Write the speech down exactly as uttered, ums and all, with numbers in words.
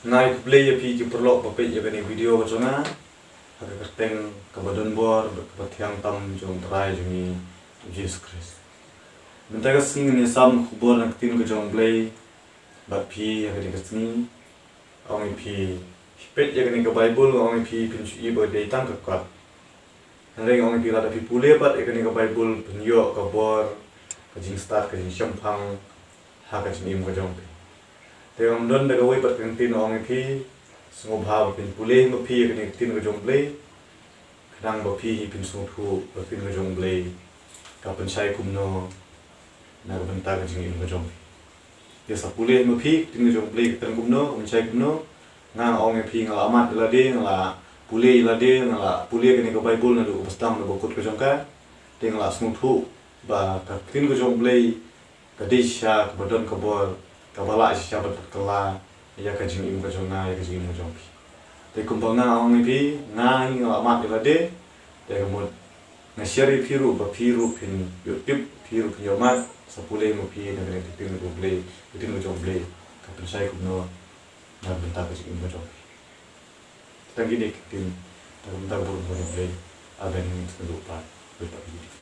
Nga ai khublei ïa phi ki paralok ba peit ïa kane ka video ka jong nga ha ka kyrteng kaba donbor bad kaba thiang tam jong U Trai jong ngi U Jisu Khrist. Mynta ka sngi ngan ïasam ka khubor na ka ktien ka jong U Blei bad phi ha kane ka sngi. Ong ïa phi, phi peit ïa kane ka Baibl, ong ïa phi phin shu i ba dei tang ka kot. Hynrei ong ïa phi, lada phi pule pat ïa kane ka Baibl, phin ïoh ka bor, ka jingstad, ka jingshemphang ha ka jingim ka jong phi. Te ym don da kawei pat ka ktien, ong ïa phi, sngewbha ba phin pule ma phi ïa kane ka ktien ka jong U Blei. Khnang ba phi hi phin sngewthuh ba ka ktien ka jong U Blei ka pynshai kumno na ka bynta ka jingim ka jong phi. Te sa pule ma phi ka ktien ka jong U Blei ka kren kumno, ka pynshai kumno. Nga nga ong ïa phi, nga la mad ïa lade, nga la pule ïa lade, nga la pule kane ka Baibl naduh kaba sdang, naduh ba kut ka jong ka. Te nga la sngewthuh ba ka ktien ka jong U Blei ka dei shisha kaba don ka bor, kaba lah shisha ban pynkylla ïa ka jingim ka jong nga, ïa ka jingim ka jong phi. Te kumba nga ong ïa phi, nga hi nga la mad ïa lade. Te ka mut nga share ïa phi ruh ba phi ruh phin ïoh tip, phi ruh phin ïoh mad. Sa pule ma phi na kane ka ktien ka jong U Blei, ka ktien ka jong U Blei ka pynshai kumno na ka bynta ka jingim ka jong phi. Tang kine ki ktien na ka bynta ka burom ka jong U Blei. Amen. Ngin sa ïakynduh pat, bye bye.